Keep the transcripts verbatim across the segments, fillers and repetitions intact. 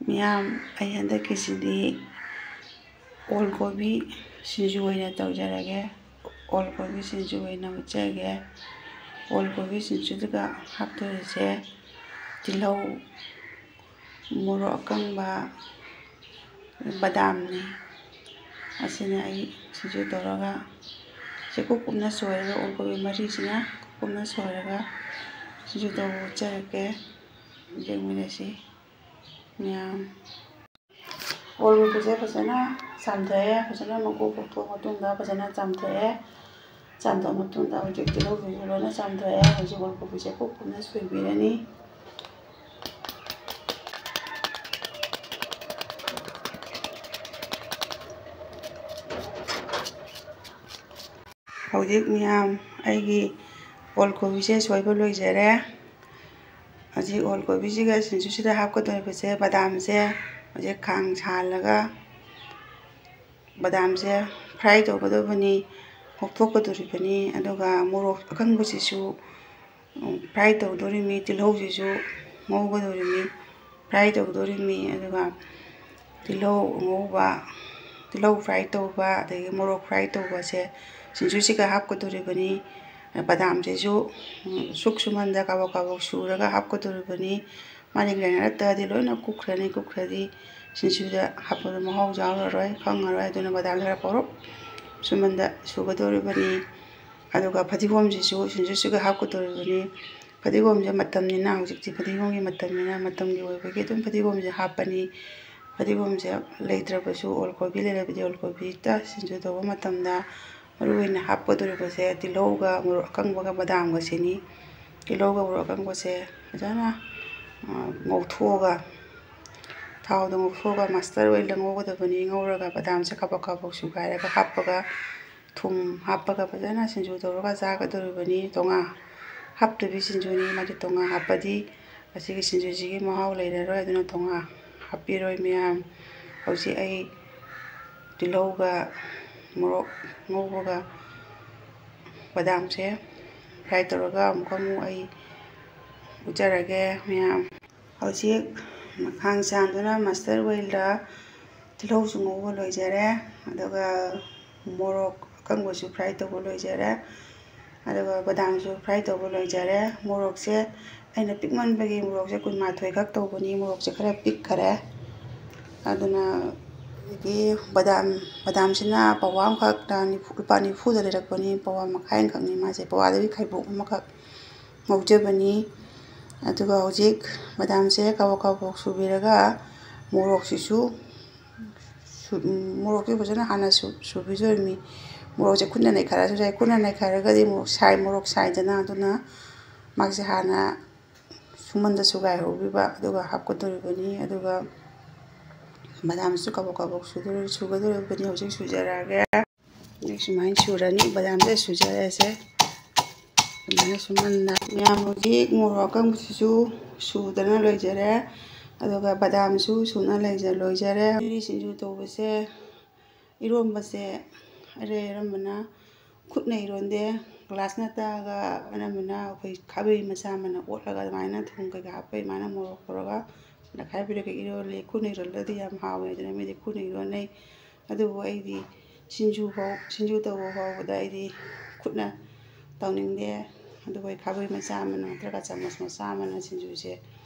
ꯃꯤꯌꯥꯝ, ꯑꯩ ꯍꯟꯗꯛꯀꯤꯁꯤꯗꯤ ꯑꯣꯜ ꯀꯣꯕꯤ ꯁꯤꯡꯖꯨ ꯑꯣꯏꯅ ꯇꯧꯖꯔꯒꯦ꯫ ꯑꯣꯜ ꯀꯣꯕꯤ ꯁꯤꯡꯖꯨ ꯑꯣꯏꯅ ꯎꯠꯆꯒꯦ꯫ ꯑꯣꯜ ꯀꯣꯕꯤ ꯁꯤꯡꯖꯨꯗꯨꯒ ꯍꯥꯞꯇꯣꯔꯤꯁꯦ ꯇꯤꯜꯍꯧ, ꯃꯣꯔꯣꯛ ꯑꯀꯪꯕ, ꯕꯗꯥꯝꯅꯤ꯫ ꯑꯁꯤꯅ ꯑꯩ ꯁꯤꯡꯖꯨ ꯇꯧꯔꯒ ꯁꯤ ꯀꯨꯞ ꯀꯨꯞꯅ ꯁꯣꯏꯔꯒ, ꯑꯣꯜ ꯀꯣꯕꯤ ꯃꯔꯤꯁꯤꯅ ꯀꯨꯞ ꯀꯨꯞꯅ ꯁꯣꯏꯔꯒ ꯁꯤꯡꯖꯨ ꯇꯧꯕ ꯎꯠꯆꯔꯛꯀꯦ꯫ ꯌꯦꯡꯃꯤꯟꯅꯁꯤ ꯃꯌꯥꯝ꯫ ꯑꯣꯜ ꯀꯣꯕꯤꯁꯦ ꯐꯖꯅ ꯆꯥꯝꯊꯣꯛꯑꯦ꯫ ꯐꯖꯅ ꯃꯀꯨ ꯈꯣꯛꯇꯣꯛꯑ ꯃꯇꯨꯡꯗ ꯐꯖꯅ ꯆꯥꯝꯊꯣꯛꯑꯦ꯫ ꯆꯥꯝꯊꯣꯛꯑ ꯃꯇꯨꯡꯗ ꯍꯧꯖꯤꯛ ꯇꯤꯜꯍꯧꯁꯤꯁꯨ ꯂꯣꯏꯅ ꯆꯥꯝꯊꯣꯛꯑꯦ꯫ ꯍꯧꯖꯤꯛ ꯑꯣꯜ ꯀꯣꯕꯤꯁꯦ ꯀꯨꯞ ꯀꯨꯞꯅ ꯁꯣꯏꯕꯤꯔꯅꯤ꯫ ꯍꯧꯖꯤꯛ ꯃꯌꯥꯝ, ꯑꯩꯒꯤ ꯑꯣꯜ ꯀꯣꯕꯤꯁꯦ ꯁꯣꯏꯕ ꯂꯣꯏꯖꯔꯦ꯫ ꯍꯧꯖꯤꯛ ꯑꯣꯜ ꯀꯣꯕꯤꯁꯤꯒ ꯁꯤꯡꯖꯨꯁꯤꯗ ꯍꯥꯞꯀꯗꯧꯔꯤꯕꯁꯦ ꯕꯗꯥꯝꯁꯦ ꯍꯧꯖꯤꯛ ꯈꯥꯡ ꯁꯥꯍꯜꯂꯒ ꯕꯗꯥꯝꯁꯦ ꯐ꯭ꯔꯥꯏ ꯇꯧꯒꯗꯕꯅꯤ, ꯉꯧꯊꯣꯛꯀꯗꯧꯔꯤꯕꯅꯤ꯫ ꯑꯗꯨꯒ ꯃꯣꯔꯣꯛ ꯑꯀꯪꯕꯁꯤꯁꯨ ꯐ꯭ꯔꯥꯏ ꯇꯧꯗꯣꯔꯤꯃꯤ, ꯇꯤꯜꯍꯧꯁꯤꯁꯨ ꯉꯧꯒꯗꯧꯔꯤꯃꯤ, ꯐ꯭ꯔꯥꯏ ꯇꯧꯗꯣꯔꯤꯃꯤ꯫ ꯑꯗꯨꯒ ꯇꯤꯜꯍꯧ ꯑꯉꯧꯕ, ꯇꯤꯜꯍꯧ ꯐ꯭ꯔꯥꯏ ꯇꯧꯕ, ꯑꯗꯒꯤ ꯃꯣꯔꯣꯛ ꯐ꯭ꯔꯥꯏ ꯇꯧꯕꯁꯦ ꯁꯤꯡꯖꯨꯁꯤꯒ ꯍꯥꯞꯀꯗꯧꯔꯤꯕꯅꯤ꯫ ꯕꯗꯥꯝꯁꯤꯁꯨ ꯁꯨꯛ ꯁꯨꯃꯟꯗ ꯀꯥꯕꯛ ꯀꯥꯕꯛ ꯁꯨꯔꯒ ꯍꯥꯞꯀꯗꯧꯔꯤꯕꯅꯤ꯫ ꯃꯥꯗꯤ ꯒ꯭ꯔꯥꯏꯟꯗꯔꯗ ꯇꯛꯑꯗꯤ ꯂꯣꯏꯅ ꯀꯨꯞꯈ꯭ꯔꯅꯤ꯫ ꯀꯨꯞꯈ꯭ꯔꯗꯤ ꯁꯤꯡꯖꯨꯗ ꯍꯥꯞꯄꯗ ꯃꯍꯥꯎ ꯌꯥꯎꯔꯔꯣꯏ, ꯈꯪꯉꯔꯣꯏ꯫ ꯑꯗꯨꯅ ꯕꯗꯥꯝ ꯈꯔ ꯄꯧꯔꯞ ꯁꯨꯃꯟꯗ ꯁꯨꯒꯗꯧꯔꯤꯕꯅꯤ꯫ ꯑꯗꯨꯒ ꯐꯗꯤꯒꯣꯝꯁꯤꯁꯨ ꯁꯤꯡꯖꯨꯁꯤꯒ ꯍꯥꯞꯀꯗꯧꯔꯤꯕꯅꯤ꯫ ꯐꯗꯤꯒꯣꯝꯁꯦ ꯃꯇꯝꯅꯤꯅ, ꯍꯧꯖꯤꯛꯇꯤ ꯐꯗꯤꯒꯣꯝꯒꯤ ꯃꯇꯝꯅꯤꯅ, ꯃꯇꯝꯒꯤ ꯑꯣꯏꯕꯒꯤ ꯑꯗꯨꯝ ꯐꯗꯤꯒꯣꯝꯁꯦ ꯍꯥꯞꯄꯅꯤ꯫ ꯐꯗꯤꯒꯣꯝꯁꯦ ꯂꯩꯇ꯭ꯔꯕꯁꯨ ꯑꯣꯜ ꯀꯣꯕꯤ ꯂꯩꯔꯕꯗꯤ ꯑꯣꯜ ꯀꯣꯕꯤꯗ ꯁꯤꯡꯖꯨ ꯇꯧꯕ ꯃꯇꯝꯗ ꯃꯔꯨ ꯑꯣꯏꯅ ꯍꯥꯞꯀꯗꯧꯔꯤꯕꯁꯦ ꯇꯤꯜꯍꯧꯒ ꯃꯣꯔꯣꯛ ꯑꯀꯪꯕꯒ ꯕꯗꯥꯝꯒꯁꯤꯅꯤ꯫ ꯇꯤꯜꯍꯧꯒ ꯃꯣꯔꯣꯛ ꯑꯀꯪꯕꯁꯦ ꯐꯖꯅ, ꯑ, ꯉꯧꯊꯣꯛꯑꯒ, ꯊꯥꯎꯗ ꯉꯧꯊꯣꯛꯑꯒ ꯃꯁꯇꯔ ꯑꯣꯏꯜꯗ ꯉꯧꯒꯗꯕꯅꯤ꯫ ꯉꯧꯔꯒ ꯕꯗꯥꯝꯁꯦ ꯀꯥꯕꯛ ꯀꯥꯕꯛ ꯁꯨꯒꯥꯏꯔꯒ ꯍꯥꯞꯄꯒ, ꯊꯨꯝ ꯍꯥꯞꯄꯒ ꯐꯖꯅ ꯁꯤꯡꯖꯨ ꯇꯧꯔꯒ ꯆꯥꯒꯗꯧꯔꯤꯕꯅꯤ꯫ ꯇꯣꯉꯥ ꯍꯥꯞꯇꯕꯤ ꯁꯤꯡꯖꯨꯅꯤ꯫ ꯃꯥꯗꯤ ꯇꯣꯉꯥ ꯍꯥꯞꯄꯗꯤ ꯑꯁꯤꯒꯤ ꯁꯤꯡꯖꯨꯁꯤꯒꯤ ꯃꯍꯥꯎ ꯂꯩꯔꯔꯣꯏ꯫ ꯑꯗꯨꯅ ꯇꯣꯉꯥ ꯍꯥꯞꯄꯤꯔꯣꯏ ꯃꯌꯥꯝ꯫ ꯍꯧꯖꯤꯛ ꯑꯩ ꯇꯤꯜꯍꯧꯒ ꯃꯣꯔꯣꯛ ꯉꯧꯕꯒ ꯕꯗꯥꯝꯁꯦ ꯐ꯭ꯔꯥꯏ ꯇꯧꯔꯒ ꯑꯃꯨꯛꯀ ꯑꯃꯨꯛ ꯑꯩ ꯎꯠꯆꯔꯒꯦ ꯃꯌꯥꯝ꯫ ꯍꯧꯖꯤꯛ ꯈꯥꯡ ꯆꯥꯝꯗꯨꯅ ꯃꯁꯇꯔꯗ ꯑꯣꯏꯜꯗ ꯇꯤꯜꯍꯧꯁꯨ ꯉꯧꯕ ꯂꯣꯏꯖꯔꯦ꯫ ꯑꯗꯨꯒ ꯃꯣꯔꯣꯛ ꯑꯀꯪꯕꯁꯨ ꯐ꯭ꯔꯥꯏ ꯇꯧꯕ ꯂꯣꯏꯖꯔꯦ꯫ ꯑꯗꯨꯒ ꯕꯗꯥꯝꯁꯨ ꯐ꯭ꯔꯥꯏ ꯇꯧꯕ ꯂꯣꯏꯖꯔꯦ꯫ ꯃꯣꯔꯣꯛꯁꯦ ꯑꯩꯅ ꯄꯤꯛꯃꯟꯕꯒꯤ ꯃꯣꯔꯣꯛꯁꯦ ꯀꯨꯟꯃꯥꯊꯣꯏ ꯈꯛ ꯇꯧꯕꯅꯤ, ꯃꯣꯔꯣꯛꯁꯦ ꯈꯔ ꯄꯤꯛꯈꯔꯦ꯫ ꯑꯗꯨꯅ ꯑꯗꯒꯤ ꯕꯗꯥꯝ, ꯕꯗꯥꯝꯁꯤꯅ ꯄꯋꯥ ꯑꯃꯈꯛꯇ ꯅꯤꯐꯨ, ꯂꯨꯄꯥ ꯅꯤꯐꯨꯗ ꯂꯩꯔꯛꯄꯅꯤ, ꯄꯋꯥ ꯃꯈꯥꯏ ꯑꯃꯈꯛꯅꯤ ꯃꯥꯁꯦ, ꯄꯋꯥꯗꯒꯤ ꯈꯥꯏꯕꯣꯛ ꯑꯃꯈꯛ ꯉꯧꯖꯕꯅꯤ꯫ ꯑꯗꯨꯒ ꯍꯧꯖꯤꯛ ꯕꯗꯥꯝꯁꯦ ꯀꯥꯕꯣꯛ ꯀꯥꯕꯣꯛ ꯁꯨꯕꯤꯔꯒ ꯃꯣꯔꯣꯛꯁꯤꯁꯨ ꯁꯨ-, ꯃꯣꯔꯣꯛꯁꯦ ꯐꯖꯅ ꯍꯥꯟꯅ ꯁꯨ-, ꯁꯨꯕꯤꯗꯣꯔꯤꯃꯤ꯫ ꯃꯣꯔꯣꯛꯁꯦ ꯈꯨꯠꯅ ꯅꯩꯈꯥꯏꯔꯁꯨ ꯌꯥꯏ꯫ ꯈꯨꯠꯅ ꯅꯩꯈꯥꯏꯔꯒꯗꯤ ꯃꯣꯔꯣꯛ ꯁꯥꯏ, ꯃꯣꯔꯣꯛ ꯁꯥꯏꯗꯅ, ꯑꯗꯨꯅ ꯃꯥꯒꯤꯁꯦ ꯍꯥꯟꯅ ꯁꯨꯃꯟꯗ ꯁꯨꯒꯥꯏꯍꯧꯕꯤꯕ, ꯑꯗꯨꯒ ꯍꯥꯞꯀꯗꯧꯔꯤꯕꯅꯤ꯫ ꯑꯗꯨꯒ ꯕꯗꯥꯝꯁꯨ ꯀꯥꯕꯣꯛ ꯀꯥꯕꯣꯛ ꯁꯨꯗꯣꯔꯤ-, ꯁꯨꯒꯗꯧꯔꯤꯕꯅꯤ꯫ ꯍꯧꯖꯤꯛ ꯁꯨꯖꯔꯛꯑꯒꯦ꯫ ꯍꯧꯖꯤꯛ ꯁꯨꯃꯥꯏꯅ ꯁꯨꯔꯅꯤ꯫ ꯕꯗꯥꯝꯁꯦ ꯁꯨꯖꯔꯦꯁꯦ꯫ ꯁꯨꯃꯥꯏꯅ ꯁꯨꯃꯟꯗ꯫ ꯃꯌꯥꯝ ꯍꯧꯖꯤꯛ ꯃꯣꯔꯣꯛ ꯑꯀꯪꯕꯁꯤꯁꯨ ꯁꯨꯗꯅ ꯂꯣꯏꯖꯔꯦ꯫ ꯑꯗꯨꯒ ꯕꯗꯥꯝꯁꯨ ꯁꯨꯅ ꯂꯩꯖ-, ꯂꯣꯏꯖꯔꯦ꯫ ꯁꯤꯡꯖꯨ ꯇꯧꯕꯁꯦ, ꯏꯔꯣꯝꯕꯁꯦ ꯑꯔꯩ ꯑꯔꯝꯕꯅ ꯈꯨꯠꯅ ꯏꯔꯣꯟꯗꯦ, ꯒ꯭ꯂꯥꯁꯅ ꯇꯛꯑꯒ ꯑꯅꯝꯕꯅ ꯑꯩꯈꯣꯏ ꯈꯥꯕꯩ ꯃꯆꯥ ꯑꯃꯅ ꯑꯣꯠꯂꯒ ꯑꯗꯨꯃꯥꯏꯅ ꯊꯨꯝ ꯀꯩꯀꯥ ꯍꯥꯞꯄ ꯑꯗꯨꯃꯥꯏꯅ ꯃꯣꯔꯣꯛ ꯇꯧꯔꯒ ꯅꯈꯥꯏꯕꯤꯔꯒ ꯏꯔꯣꯜꯂꯤ꯫ ꯈꯨꯠꯅ ꯏꯔꯣꯜꯂꯗꯤ ꯌꯥꯝ ꯍꯥꯎꯋꯦ ꯑꯗꯨꯅ ꯃꯤꯗꯤ ꯈꯨꯠꯅ ꯏꯔꯣꯟꯅꯩ꯫ ꯑꯗꯨꯕꯨ ꯑꯩꯗꯤ ꯁꯤꯡꯖꯨ ꯐꯥꯎ, ꯁꯤꯡꯖꯨ ꯇꯧꯕ ꯐꯥꯎꯕꯗ ꯑꯩꯗꯤ ꯈꯨꯠꯅ ꯇꯧꯅꯤꯡꯗꯦ꯫ ꯑꯗꯨꯕꯨ ꯑꯩ ꯈꯥꯕꯩ ꯃꯆꯥ ꯑꯃꯅ ꯅꯠꯇ꯭ꯔꯒ ꯆꯥꯃꯁ ꯃꯆꯥ ꯑꯃꯅ ꯁꯤꯡꯖꯨꯁꯦ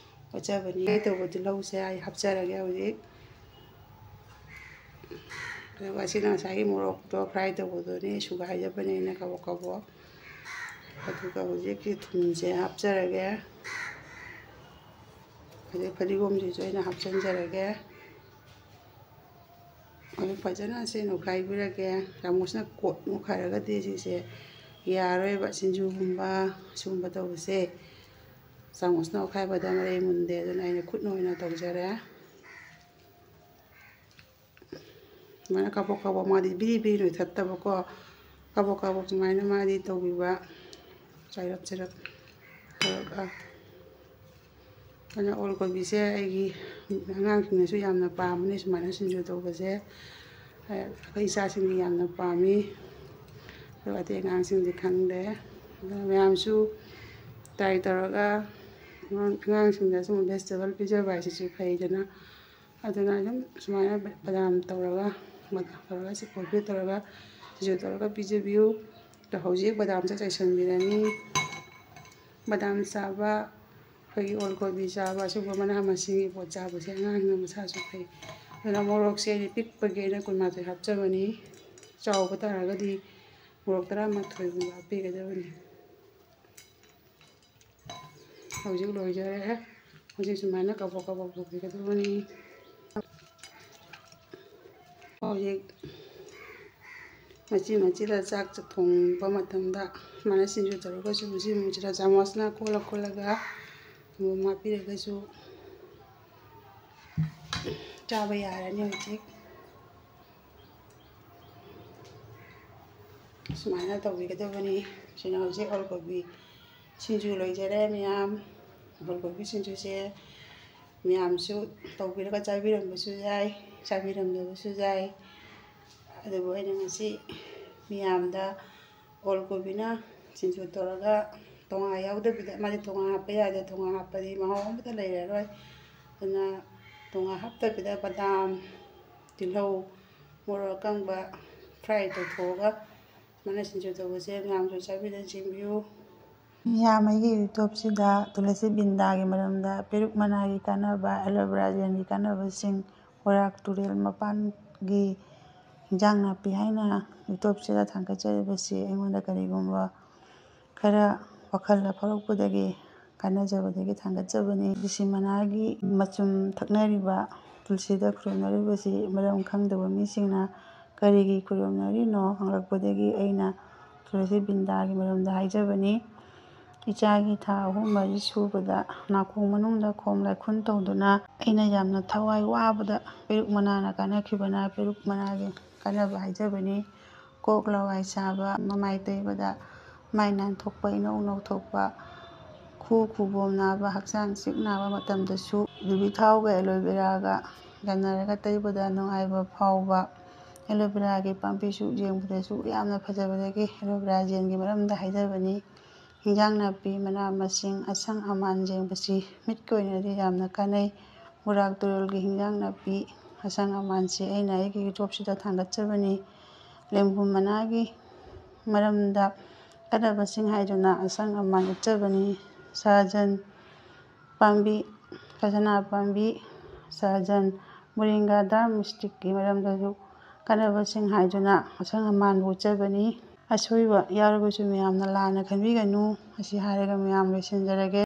ꯑꯣꯠꯆꯕꯅꯤ꯫ ꯇꯧꯕ ꯇꯤꯜꯍꯧꯁꯦ ꯑꯩ ꯍꯥꯞꯆꯔꯒꯦ ꯍꯧꯖꯤꯛ꯫ ꯑꯗꯨꯒ ꯑꯁꯤꯅ ꯉꯁꯥꯏꯒꯤ ꯃꯣꯔꯣꯛꯇꯣ ꯐ꯭ꯔꯥꯏ ꯇꯧꯕꯗꯨꯅꯤ, ꯁꯨꯒꯥꯏꯖꯕꯅꯤ ꯑꯩꯅ ꯀꯕꯣꯛ ꯀꯕꯣꯛ꯫ ꯑꯗꯨꯒ ꯍꯧꯖꯤꯛꯀꯤ ꯊꯨꯝꯁꯦ ꯍꯥꯞꯆꯔꯒꯦ꯫ ꯑꯗꯩ ꯐꯗꯤꯒꯣꯝꯁꯤꯁꯨ ꯑꯩꯅ ꯍꯥꯞꯆꯤꯟꯖꯔꯒꯦ꯫ ꯑꯗꯨ ꯐꯖꯅ ꯑꯁꯤ ꯅꯣꯏꯈꯥꯏꯕꯤꯔꯒꯦ꯫ ꯆꯥꯃꯁꯅ ꯀꯣꯠ ꯅꯣꯏꯈꯥꯏꯔꯒꯗꯤ ꯁꯤꯁꯦ ꯌꯥꯔꯣꯏꯕ, ꯁꯤꯡꯖꯨꯒꯨꯝꯕ ꯁꯤꯒꯨꯝꯕ ꯇꯧꯕꯁꯦ꯫ ꯆꯥꯃꯁꯅ ꯑꯣꯠꯈꯥꯏꯕꯗ ꯃꯔꯩ ꯃꯨꯟꯗꯦ, ꯑꯗꯨꯅ ꯑꯩꯅ ꯈꯨꯠꯅ ꯑꯣꯏꯅ ꯇꯧꯖꯔꯦ꯫ ꯁꯨꯃꯥꯏꯅ ꯀꯥꯕꯣꯛ ꯀꯥꯕꯣꯛ, ꯃꯥꯗꯤ ꯕꯤꯔꯤ ꯕꯤꯔꯤ ꯅꯣꯏꯊꯠꯇꯕꯀꯣ, ꯀꯥꯕꯣꯛ ꯀꯥꯕꯣꯛ ꯁꯨꯃꯥꯏꯅ ꯃꯥꯗꯤ ꯇꯧꯕꯤꯕ, ꯆꯥꯏꯔꯞ ꯆꯥꯏꯔꯞ ꯇꯧꯔꯒ꯫ ꯑꯗꯨꯅ ꯑꯣꯜ ꯀꯣꯕꯤꯁꯦ ꯑꯩꯒꯤ ꯑꯉꯥꯡꯁꯤꯡꯅꯁꯨ ꯌꯥꯝꯅ ꯄꯥꯝꯕꯅꯦ, ꯁꯨꯃꯥꯏꯅ ꯁꯤꯡꯖꯨ ꯇꯧꯕꯁꯦ꯫ ꯑꯩꯈꯣꯏ ꯏꯆꯥꯁꯤꯡꯗꯤ ꯌꯥꯝꯅ ꯄꯥꯝꯃꯤ, ꯑꯗꯨꯒ ꯑꯇꯩ ꯑꯉꯥꯡꯁꯤꯡꯗꯤ ꯈꯪꯗꯦ꯫ ꯑꯗꯨꯅ ꯃꯌꯥꯝꯁꯨ ꯇ꯭ꯔꯥꯏ ꯇꯧꯔꯒ ꯑꯉꯥꯡ- ꯑꯉꯥꯡꯁꯤꯡꯗ ꯁꯨꯝ ꯚꯦꯖꯤꯇꯦꯕꯜ ꯄꯤꯖꯕ ꯍꯥꯏꯁꯤꯁꯨ ꯐꯩꯗꯅ꯫ ꯑꯗꯨꯅ ꯑꯗꯨꯝ ꯁꯨꯃꯥꯏꯅ ꯕꯗꯥꯝ ꯇꯧꯔꯒ, ꯕꯗꯥꯝ ꯇꯧꯔꯒ, ꯁꯤ ꯀꯣꯐꯤ ꯇꯧꯔꯒ, ꯁꯤꯡꯖꯨ ꯇꯧꯔꯒ ꯄꯤꯖꯕꯤꯌꯨ꯫ ꯑꯗꯣ ꯍꯧꯖꯤꯛ ꯕꯗꯥꯝꯁꯦ ꯆꯥꯏꯁꯤꯟꯕꯤꯔꯅꯤ꯫ ꯕꯗꯥꯝ ꯆꯥꯕ, ꯑꯩꯈꯣꯏꯒꯤ ꯑꯣꯜ ꯀꯣꯕꯤ ꯆꯥꯕ, ꯑꯁꯤꯒꯨꯝꯕ ꯃꯅꯥ ꯃꯁꯤꯡꯒꯤ ꯄꯣꯠ ꯆꯥꯕꯁꯦ ꯑꯉꯥꯡꯁꯤꯡꯅ ꯃꯁꯥꯁꯨ ꯐꯩ꯫ ꯑꯗꯨꯅ ꯃꯣꯔꯣꯛꯁꯦ ꯑꯩꯗꯤ ꯄꯤꯛꯄꯒꯤ ꯑꯩꯅ ꯀꯨꯟꯃꯥꯊꯣꯏ ꯍꯥꯞꯆꯕꯅꯤ꯫ ꯆꯥꯎꯕ ꯇꯥꯔꯒꯗꯤ ꯃꯣꯔꯣꯛ ꯇꯔꯥꯃꯥꯊꯣꯏꯒꯨꯝꯕ ꯍꯥꯞꯄꯤꯒꯗꯕꯅꯤ꯫ ꯍꯧꯖꯤꯛ ꯂꯣꯏꯖꯔꯦ꯫ ꯍꯧꯖꯤꯛ ꯁꯨꯃꯥꯏꯅ ꯀꯕꯛ ꯀꯕꯛ ꯇꯧꯕꯤꯒꯗꯕꯅꯤ꯫ ꯍꯧꯖꯤꯛ ꯃꯆꯤ ꯃꯆꯤꯗ ꯆꯥꯛ ꯊꯣꯡꯕ ꯃꯇꯝꯗ ꯁꯨꯃꯥꯏꯅ ꯁꯤꯡꯖꯨ ꯇꯧꯔꯒꯁꯨ ꯃꯆꯤ ꯃꯆꯤꯗ ꯆꯥꯃꯁꯅ ꯀꯣꯠꯂ ꯀꯣꯠꯂꯒ ꯑꯃꯃꯝ ꯍꯥꯞꯄꯤꯔꯒꯁꯨ ꯆꯥꯕ ꯌꯥꯔꯅꯤ ꯍꯧꯖꯤꯛ꯫ ꯁꯨꯃꯥꯏꯅ ꯇꯧꯕꯤꯒꯗꯕꯅꯤ꯫ ꯁꯤꯅ ꯍꯧꯖꯤꯛ ꯑꯣꯜ ꯀꯣꯕꯤ ꯁꯤꯡꯖꯨ ꯂꯣꯏꯖꯔꯦ ꯃꯌꯥꯝ꯫ ꯑꯣꯜ ꯀꯣꯕꯤ ꯁꯤꯡꯖꯨꯁꯦ ꯃꯌꯥꯝꯁꯨ ꯇꯧꯕꯤꯔꯒ ꯆꯥꯕꯤꯔꯝꯕꯁꯨ ꯌꯥꯏ, ꯆꯥꯕꯤꯔꯝꯗꯕꯁꯨ ꯌꯥꯏ꯫ ꯑꯗꯨꯕꯨ ꯑꯩꯅ ꯉꯁꯤ ꯃꯌꯥꯝꯗ ꯑꯣꯜ ꯀꯣꯕꯤꯅ ꯁꯤꯡꯖꯨ ꯇꯧꯔꯒ ꯇꯣꯉꯥ ꯌꯥꯎꯗꯕꯤꯗ, ꯃꯥꯗꯤ ꯇꯣꯉꯥ ꯍꯥꯞꯄ ꯌꯥꯗꯦ, ꯇꯣꯉꯥ ꯍꯥꯞꯄꯗꯤ ꯃꯍꯥꯎ ꯑꯃꯠꯇ ꯂꯩꯔꯔꯣꯏ꯫ ꯑꯗꯨꯅ ꯇꯣꯉꯥ ꯍꯥꯞꯇꯕꯤꯗ ꯕꯗꯥꯝ, ꯇꯤꯜꯍꯧ, ꯃꯣꯔꯣꯛ ꯑꯀꯪꯕ ꯐ꯭ꯔꯥꯏ ꯇꯧꯊꯣꯛꯑꯒ ꯃꯅꯥ ꯁꯤꯡꯖꯨ ꯇꯧꯕꯁꯦ ꯃꯌꯥꯝꯁꯨ ꯆꯥꯕꯤꯗꯨꯅ ꯆꯦꯟꯕꯤꯌꯨ꯫ ꯃꯤꯌꯥꯝ ꯑꯩꯒꯤ ꯌꯨꯇ꯭ꯌꯨꯕꯁꯤꯗ ꯇꯨꯂꯁꯤ ꯕꯤꯟꯗꯥꯒꯤ ꯃꯔꯝꯗ, ꯄꯦꯔꯨꯛ ꯃꯅꯥꯒꯤ ꯀꯥꯟꯅꯕ, ꯑꯦꯂꯣꯚꯦꯔꯥ ꯖꯦꯜꯒꯤ ꯀꯥꯟꯅꯕꯁꯤꯡ, ꯋꯥꯔꯥꯛ ꯇꯨꯔꯦꯜ ꯃꯄꯥꯟꯒꯤ ꯏꯟꯖꯥꯡ ꯅꯥꯄꯤ ꯍꯥꯏꯅ ꯌꯨꯇ꯭ꯌꯨꯕꯁꯤꯗ ꯊꯥꯡꯒꯠꯆꯔꯤꯕꯁꯤ ꯑꯩꯉꯣꯟꯗ ꯀꯔꯤꯒꯨꯝꯕ ꯈꯔ ꯋꯥꯈꯜꯗ ꯐꯥꯎꯔꯛꯄꯗꯒꯤ ꯀꯥꯟꯅꯖꯕꯗꯒꯤ ꯊꯥꯡꯒꯠꯆꯕꯅꯤ꯫ ꯇꯨꯂꯁꯤ ꯃꯅꯥꯒꯤ ꯃꯆꯨꯝ ꯊꯛꯅꯔꯤꯕ, ꯇꯨꯂꯁꯤꯗ ꯈꯨꯔꯨꯝꯅꯔꯤꯕꯁꯤ ꯃꯔꯝ ꯈꯪꯗꯕ ꯃꯤꯁꯤꯡꯅ ꯀꯔꯤꯒꯤ ꯈꯨꯔꯨꯝꯅꯔꯤꯅꯣ ꯍꯪꯂꯛꯄꯗꯒꯤ ꯑꯩꯅ ꯇꯨꯂꯁꯤ ꯕꯤꯟꯗꯥꯒꯤ ꯃꯔꯝꯗ ꯍꯥꯏꯖꯕꯅꯤ꯫ ꯏꯆꯥꯒꯤ ꯊꯥ ꯑꯍꯨꯝ ꯃꯔꯤ ꯁꯨꯕꯗ ꯅꯥꯀꯣꯡ ꯃꯅꯨꯡꯗ ꯈꯣꯝ ꯂꯥꯏꯈꯨꯟ ꯇꯧꯗꯨꯅ ꯑꯩꯅ ꯌꯥꯝꯅ ꯊꯋꯥꯏ ꯋꯥꯕꯗ ꯄꯦꯔꯨꯛ ꯃꯅꯥꯅ ꯀꯥꯟꯅꯈꯤꯕꯅ ꯄꯦꯔꯨꯛ ꯃꯅꯥꯒꯤ ꯀꯥꯟꯅꯕ ꯍꯥꯏꯖꯕꯅꯤ꯫ ꯀꯣꯛ ꯂꯋꯥꯏ ꯁꯥꯕ, ꯃꯃꯥꯏ ꯇꯩꯕꯗ ꯃꯥꯏ ꯅꯥꯟꯊꯣꯛꯄ, ꯏꯅꯧ ꯅꯧꯊꯣꯛꯄ, ꯈꯨ ꯈꯨꯕꯣꯝ ꯅꯥꯕ, ꯍꯛꯆꯥꯡ ꯆꯤꯛ ꯅꯥꯕ ꯃꯇꯝꯗꯁꯨ ꯌꯨꯕꯤ ꯊꯥꯎꯒ ꯑꯦꯂꯣꯚꯦꯔꯥꯒ ꯌꯥꯟꯅꯔꯒ ꯇꯩꯕꯗ ꯅꯨꯡꯉꯥꯏꯕ ꯐꯥꯎꯕ꯫ ꯑꯦꯂꯣꯚꯦꯔꯥꯒꯤ ꯄꯥꯝꯕꯤꯁꯨ ꯌꯦꯡꯕꯗꯁꯨ ꯌꯥꯝꯅ ꯐꯖꯕꯗꯒꯤ ꯑꯦꯂꯣꯚꯦꯔꯥ ꯖꯦꯜꯒꯤ ꯃꯔꯝꯗ ꯍꯥꯏꯖꯕꯅꯤ꯫ ꯍꯤꯟꯖꯥꯡ ꯅꯥꯄꯤ, ꯃꯅꯥ ꯃꯁꯤꯡ, ꯑꯁꯪ ꯑꯃꯥꯟ ꯌꯦꯡꯕꯁꯤ ꯃꯤꯠꯀꯤ ꯑꯣꯏꯅꯗꯤ ꯌꯥꯝꯅ ꯀꯥꯟꯅꯩ꯫ ꯃꯣꯏꯔꯥꯡ ꯇꯨꯔꯦꯜꯒꯤ ꯍꯤꯟꯖꯥꯡ ꯅꯥꯄꯤ, ꯑꯁꯪ ꯑꯃꯥꯟꯁꯤ ꯑꯩꯅ ꯑꯩꯒꯤ ꯌꯨꯇ꯭ꯌꯨꯕꯁꯤꯗ ꯊꯥꯡꯒꯠꯆꯕꯅꯤ꯫ ꯂꯦꯡꯒꯨꯝ ꯃꯅꯥꯒꯤ ꯃꯔꯝꯗ ꯀꯥꯟꯅꯕꯁꯤꯡ ꯍꯥꯏꯗꯨꯅ ꯑꯁꯪ ꯑꯃꯥꯟ ꯎꯠꯆꯕꯅꯤ꯫ ꯁꯍꯥꯖꯟ ꯄꯥꯝꯕꯤ, ꯈꯖꯅꯥ ꯄꯥꯝꯕꯤ, ꯁꯍꯥꯖꯟ, ꯃꯣꯔꯤꯡꯒꯥ ꯗꯥꯔꯝ ꯁ꯭ꯇꯤꯛꯀꯤ ꯃꯔꯝꯗꯁꯨ ꯀꯥꯟꯅꯕꯁꯤꯡ ꯍꯥꯏꯗꯨꯅ ꯑꯁꯪ ꯑꯃꯥꯟꯕꯨ ꯎꯠꯆꯕꯅꯤ꯫ ꯑꯁꯣꯏꯕ ꯌꯥꯎꯔꯕꯁꯨ ꯃꯌꯥꯝꯅ ꯂꯥꯟꯅ ꯈꯟꯕꯤꯒꯅꯨ꯫ ꯑꯁꯤ ꯍꯥꯏꯔꯒ ꯃꯌꯥꯝ ꯂꯣꯏꯁꯤꯟꯖꯔꯒꯦ꯫